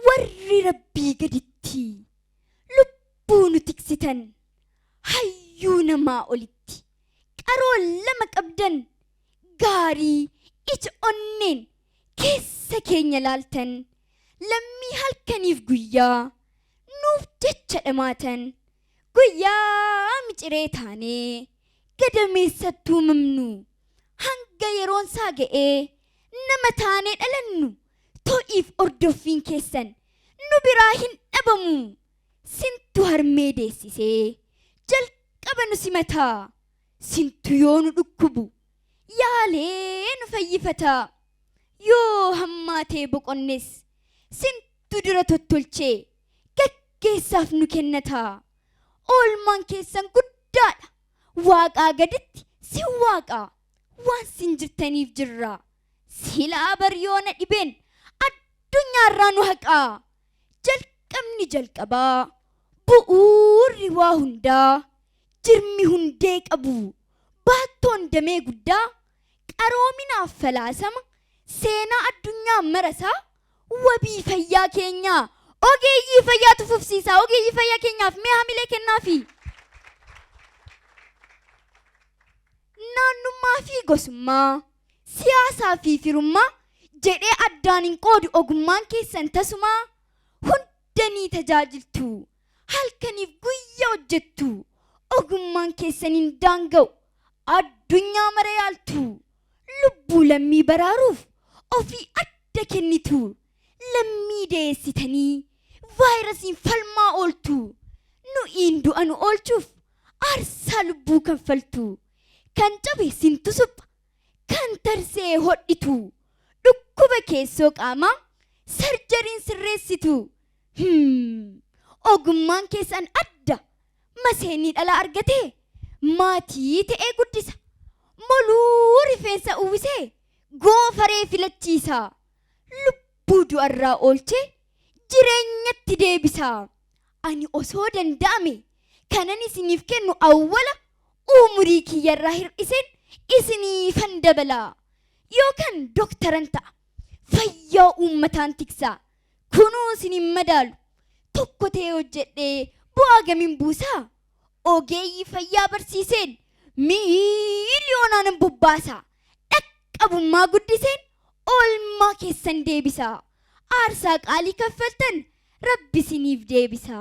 Warri Rabbii gaditti lubbuu nu tiksitan hayyuu namaa olitti qaroo lama qabdan gaarii ija onneen keessa keenya laaltan lammii halkaniif guyyaa nuuf jecha dhamaatan guyyaa miciree taanee gadameessatti uumamnu hanga yeroonsaa ga'ee nama taanee dhalannu to'iif ordoffiin keessan nu biraa hin dhabamu. Sintu harmee deessisee jalqaba nu simataa. Sintu yoo nu dhukkubu yaalee nu fayyifataa. Yoo hammaatee boqonnes sintu dura tottolchee gaggeessaaf nu kennataa. Oolmaan keessan guddaadha. Waaqaa gaditti sin waaqaa. Waan sin jirtaniif jirra. Silaa bar yoona dhibeen addunyaarraa nu haqaa. Jalqabni jalqabaa bu'uurri waa hundaa jirmi hundee qabu baattoon damee guddaa qaroominaaf falaasama seenaa addunyaa marasaa wabii fayyaa keenyaa ogeeyyii fayyaatu fufsiisa. Ogeeyyii fayyaa keenyaaf mee hamilee kennaafi. Naannummaa fi gosummaa, siyaasaa fi firummaa jedhee addaan hin qoodu ogummaan keessan tasumaa hundanii tajaajiltu. Halkaniif guyyaa hojjettu. Ogummaan keessan hin daanga'u. Addunyaa mara yaaltu. Lubbuu lammii baraaruuf ofii adda kennitu. Lammii deessitanii vaayirasiin falmaa ooltu. Nu'iin du'a nu oolchuuf aarsaa lubbuu kanfaltu. Kan cabe sintu supha. Kan tarsa'e hodhitu. Dhukkuba keessoo qaamaa sarjariin sirreessitu. Ogummaan keessan adda. Maseenni dhala argatee maatii ta'ee guddisa. Moluu rifeensa uwwisee goofaree filachiisa. Lubbuu du'arraa oolchee jireenyatti deebisa. Ani osoo danda'ame kanan isiniif kennu awwala umurii kiyyarraa hir'iseen isiniifan dabala. Yookaan doktaran ta'a. Fayyaa uummataan tiksa. Kunuu isin hin madaalu. Tokko ta'ee hojjedhee bu'aa gamiin buusaa? Ogeeyyii fayyaa barsiiseen miiliyoonaan bobbaasa. Dhaqqabummaa guddiseen oolmaa keessan deebisa. Aarsaa qaalii kaffaltan Rabbi isiniif deebisa.